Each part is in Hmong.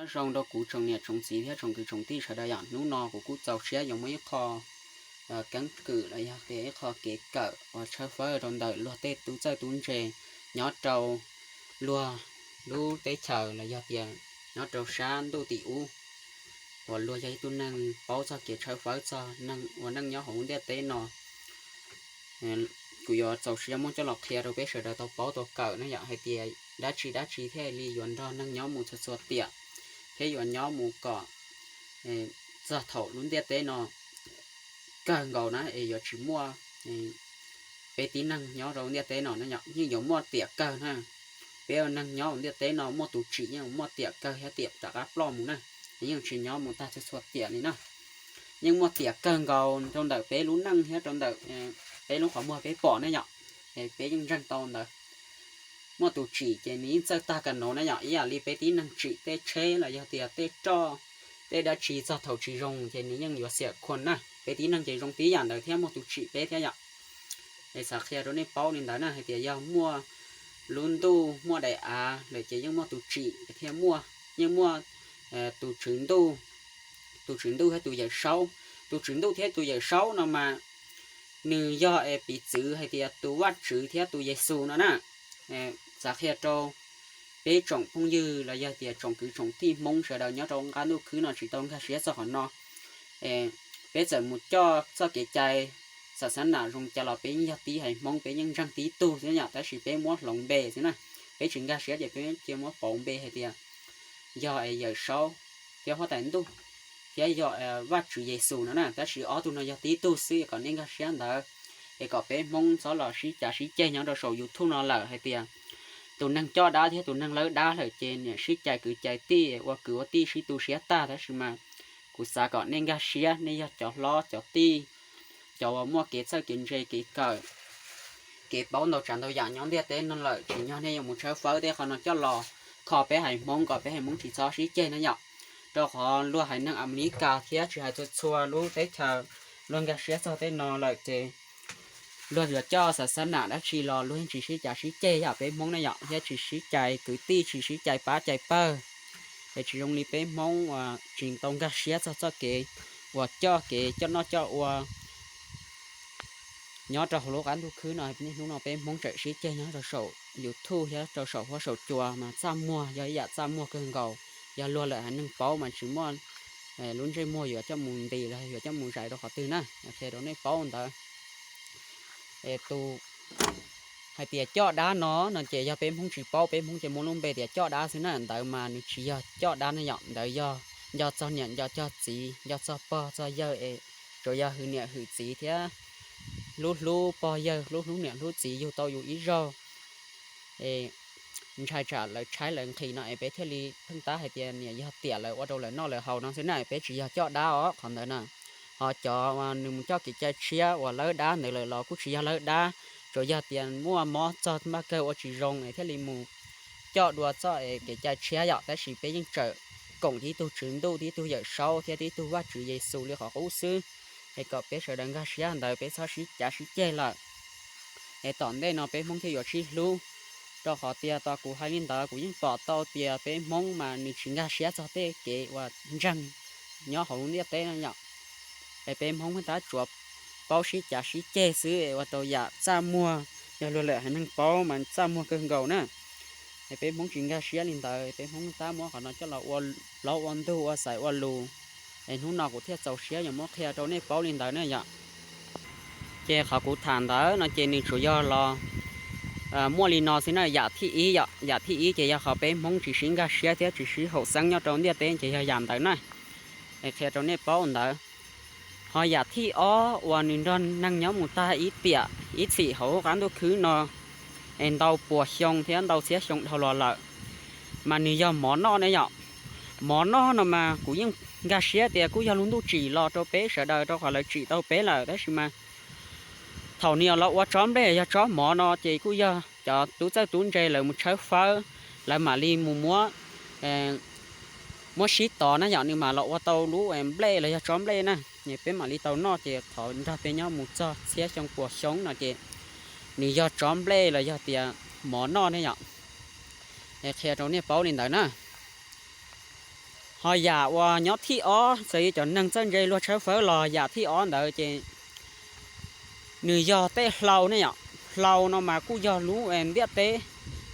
Nyob zoo rau kuv tsoom niam tsoom txiv thiab tsoom kwv tsoom tij sawv daws yom. Hnub no kuv kuj txaus siab yuav muaj ib qho keeb kwm los yog tias ib qho kev kawm uas tshawb fawb rau ntawm luag tej tub txawj tub ntse nyob rau luag lub teb chaws los yog tias nyob rau sab ntuj tim ub, uas luag yog ib tug neeg paub txog kev tshawb fawb txog neeg ua neej nyob hauv lub ntiaj teb no. Kuv yuav txaus siab muab coj los qhia rau peb sawv daws tau paub tau kawm ne yom, hais tias dab tsi dab tsi thiaj li yuav nrog neeg nyob mus txhua txhua tiam, thiab yuav nyob mus kom txog thaum lub ntiaj teb no kawg nkaus na es yuav tsis muaj peb tib neeg nyob rau ntiaj teb no ne yom, yeej yuav muaj tiam kawg na. Peb ua neeg nyob hauv ntiaj teb no muaj tus tsim yeej muaj tiam kawg thiab tiam rov qab ploj mus na, yeej tsis nyob mus tag txhua txhua tiam li na. Yeej muaj tiam kawg nkaus rau ntawm peb lub neej thiab rau ntawm peb lub qhov muag peb pom ne yom, peb yeej ntseeg tau ntawd. Muaj tus tsim ces nws yeej txawj tag kawg nkaus na yom, ib yam li peb tib neeg tsim tej tsheb los yog tias tej roj, tej dab tsi txog thaum tsis zoo ces nws yeej yuav xiam khuam na. Peb tib neeg ces zoo tib yam ntawd thiab muaj tus tsim peb thiab yom. Es xav qhia rau nej paub li ntawd na, hais tias yog muaj lub ntuj muaj daim av lawm ces yeej muaj tus tsim thiaj muaj, yeej muaj tus tswv ntuj, tus tswv ntuj thiab tus yawm saub. Tus tswv ntuj thiab tus yawm saub no mas nws yog es piv txwv hais tias tus Vajtswv thiab tus Yexus no na. Xav qhia rau peb tsoom phooj ywg los yog tias tsoom kwv tsoom tij Hmoob sawv daws nyob rau qab ntuj khwb no tsis tau nkag siab txog qhov no. Peb txawm mus coj txoj kev cai xa xab nam zoo cas los peb yeej yog tib haiv Hmoob, peb yeej ntseeg tib tug xwb yom, tab sis peb muab hloov npe xwb na. Peb tsis nkag siab ces peb cia muab pauv npe hais tias yog es yawm saub thiab huab tais ntuj thiab yog Vajtswv Yexus no na, tab sis ob tug no yog tib tug xwb kom nej nkag siab ntawd. Es kom peb Hmoob txhob los sib cav sib ceg nyob rau saum YouTube no lawm hais tias tus neeg coj dab thiab tus neeg lawb dab lawm ces niam sib cais kwv cais tij ua kwv ua tij sib tu siab tag, tab sis mas kuv xav kom nej nkag siab, nej yog cov hlob cov tij, cov uas muaj kev txawj kev ntse kev kawm, kev paub ntau tsav ntau yam nyob ntiaj teb no lawm, tsim nyog nej yuav mus tshawb fawb tej qhov no coj los kho peb haiv Hmoob kom peb haiv Hmoob tsis txhob sib ceg na yom. Rau qhov luag haiv neeg Amelikas thiab tsis hais txhua txhua lub teb chaws luag nkag siab txog tej no lawm ces luag yuav coj xa xab nam dab tsi los luag yeej tsis sib cav sib ceg yam peb Hmoob na yom, thiab tsis sib cais kwv tij, tsis sib cais pab cais pawg. Es tsis zoo li peb Hmoob uas tsis tau nkag siab txog txoj kev uas coj kev coj noj coj ua nyob rau hauv lub qab ntuj khwb no. Niaj hnub no peb Hmoob tseem sib ceg nyob rau saum YouTube thiab rau saum huab saum cua mas txaj muag, yog ib yam txaj muag kawg nkaus. Yog luag lawm haiv neeg paub mas tsis muaj lub ntsej muag yuav coj mus ntis los yuav coj mus zais rau qhov twg na. Qhia rau nej paub ntawd. Es tus hais tias coj dab no no ces yog peb Hmoob tsis paub, peb Hmoob ces muab lub npe tias coj dab xwb na. Ntawd mas nws tsis yog coj dab na yom, ntawd yog nco txog niam nco txog txiv, nco txog pog txog yawg es tsuas yog hwm niam hwm txiv thiab hlub hlub pog yawg, hlub hlub niam hlub txiv yug tau yus ib zaug es ntshai tsam lawv tshaib lawv nqhis no es peb thiaj li pheej tab hais tias niam yog tiam lawv ua rau lawv noj lawv haus no xwb na, peb tsis yog coj dab os qhov ntawd na. Ho cov uas nws mus coj kev cai tshiab uas lawb dab ntawd lawm los kuj tsis yog lawb dab, tsuas yog tias muaj mob txog npaj kawg ua tsis zoo es thiaj li mus coj dua txoj es kev cai tshiab yom, tab sis peb yeej tseem koom tib tug tswv ntuj, tib tug yawm saub thiab tib tug Vajtswv Yexus li qhov qub xwb. Es kom peb sawv daws nkag siab ntawd, peb txhob sib cav sib ceg lawm. Es tom ntej no peb Hmoob thiaj yuav sib hlub, rau qhov tias tos kuv hais li ntawd kuv yeej pom tau tias peb Hmoob mas nws tsis nkag siab txog tej kev uas ntseeg nyob hauv lub ntiaj teb no yom. Es peb Hmoob tab tsuas paub sib cav sib ceg xwb es ua rau yam txaj muag, yog luag lawm haiv neeg paub mas txaj muag kawg nkaus na. Es peb Hmoob tsis nkag siab li ntawd, peb Hmoob tab muab qhov no coj los ua plaub ua ntug ua xaiv ua lus. Es hnub no kuv thiaj txaus siab yuav muab qhia rau nej paub li ntawd na yom. Ces qhov kuv tham ntawd no ces nws tsuas yog los muaj li no xwb na, yam thib ib yom. Yam thib ib ces yog qhov peb Hmoob tsis sib nkag siab thiab tsis sib haum xeeb nyob rau ntiaj teb ces yog yam ntawd na. Es qhia rau nej paub ntawd. Ho yam thib ob uas nws nrog neeg nyob mus tag ib tiam ib txhis hauv qab ntuj khwb no es ntau puas xyoo thiab ntau txhiab xyoo dhau los lawm, mas nws yog mov noj ne yom. Mov noj no mas kuv yeej nkag siab tias kuj yog lub ntuj tsim los rau peb sawv daws rau qhov lawv tsim tau peb lawm, tab sis mas thaum nws los ua tsob nplej yog tsob mov no ces kuj yog cov tub txawj tub ntse lawv mus tshawb fawb, lawv mam li mus muab, muab sib tov na yom, nws mam los ua tau lub nplej los yog tsob nplej na. Peb mam li tau noj ces qhov nrog peb nyob mus txog txhiab xyoo puas xyoo no ces nws yog tsob nplej los yog tias mov noj ne yom. Qhia rau nej paub li ntawd na. Ho yam uas nyob thib ob, txawm yog cov neeg txawj ntse luag tshawb fawb los yam thib ob ntawd ces nws yog tej hlau ne yom. Hlau no mas kuj yog lub ntiaj teb,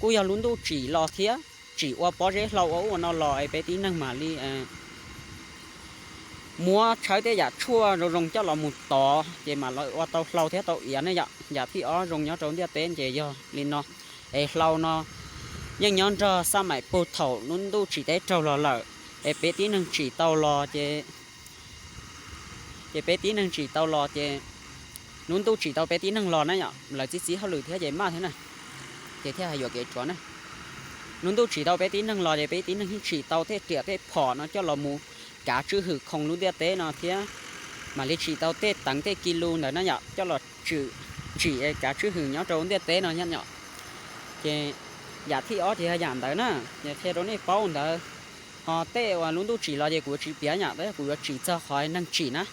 kuj yog lub ntuj tsim los thiab, tsim ua pob zeb hlau ua ub ua no los es peb tib neeg mam li muab tshawb tej yam tshuaj zoo zoo coj los mus tov ces mam li ua tau hlau thiab tau iav ne yom. Yam thib ob zoo nyob rau ntiaj teb ces yog li no. Es hlau no yeej nyob nrog xab maim puag thaum lub ntuj tsim teb raug los lawm, es peb tib neeg tsim tau los ces, ces peb tib neeg tsim tau los ces lub ntuj tsim tau peb tib neeg los na yom. Lawv txib txib hauj lwm thiab ces maj thiab na, ces thiaj hais yuam kev tsuav na. Lub ntuj tsim tau peb tib neeg los ces peb tib neeg yeej tsim tau tej riam tej phom no coj los mus kav tswj hwm khoom lub ntiaj teb no thiab, mam li tsim tau tej teev tej ki lus ntawd na yom, coj los tsim, tsim kav tswj hwm nyob rau ntiaj teb no yom. Ces yam thib ob ces yog yam ntawd na, qhia rau nej paub ntawd. Ho tej uas lub ntuj tsim los ces kuv yuav tsis piav yom, tab sis kuv yuav tsim txog qhov neeg tsim na.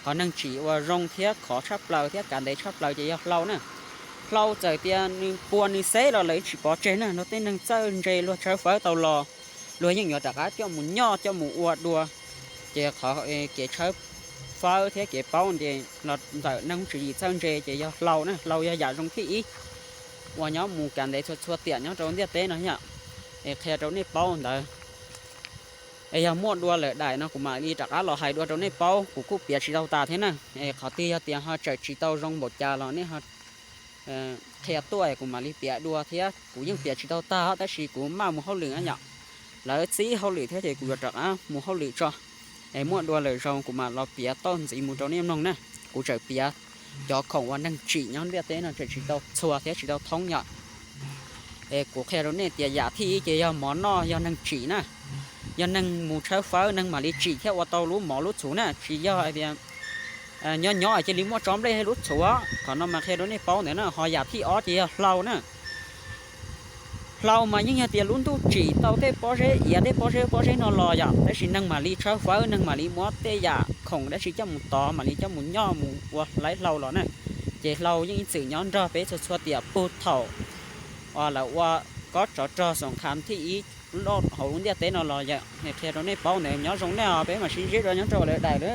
Qhov neeg tsim uas zoo thiab khov tshaj plaws thiab kav ntev tshaj plaws ces yog hlau na. Hlau txawm tias nws puas nws xeb los lawv tsis pov tseg na, luag tej neeg txawj ntse luag tshawb fawb tau los luag yeej yuav rov qab coj mus nyoj coj mus ua dua. Ces qhov kev tshawb fawb thiab kev paub ces los ntawm neeg tswv yim txawj ntse ces yog hlau na. Hlau yog yam zoo thib ib uas nyob mus kav ntev txhua txhua tiam nyob rau ntiaj teb no yom. Es qhia rau nej paub ntawd. Es yog muaj dua lawm daim no kuv mam li rov qab los hais dua rau nej paub, kuv kuj piav tsis tau tas thiab na. Es qhov twg yog tias ho tseem tsis tau zoo npaum cas los nej qhia tuaj es kuv mam li piav dua thiab. Kuv yeej piav tsis tau tag tab sis kuv maj mus hauj lwm na yom. Lawv txib hauj lwm thiab ces kuv yuav rov qab mus hauj lwm tso. Es muaj dua lawm zaus kuv mam los piav toj ntxiv mus rau nej mloog na. Kuv tseem piav cov khoom uas neeg tsim nyob ntiaj teb no tseem tsis tau txhua thiab tsis tau thoob yom. Es kuv qhia rau nej tias yam thib ib ces yog mov noj yog neeg tsim na. Yog neeg mus tshawb fawb neeg mam li tsim thiab ua tau lub mov lub txhuv na, tsis yog hais tias nyob nyob cia li muaj tsob nplej lub txhuv. Qhov no mas qhia rau nej paub ntawd na. Ho yam thib ob ces yog hlau na. Hlau mas yeej yog tias lub ntuj tsim tau tej pob zeb iav tej pob zeb pob zeb no los yom, tab sis neeg mam li tshawb fawb neeg mam li muab tej yam khoom dab tsi coj mus tov mam li coj mus nyoj mus ua hlais hlau los na. Ces hlau yeej ib txwm nyob nrog peb txhua txhua tiam puag thaum lawv ua kob tsov rog xoom khav thib ib loj hauv lub ntiaj teb no los yom. Qhia rau nej paub ntawd, nyob zoo nej os, peb mam sib ntsib dua nyob rau lawv daim na.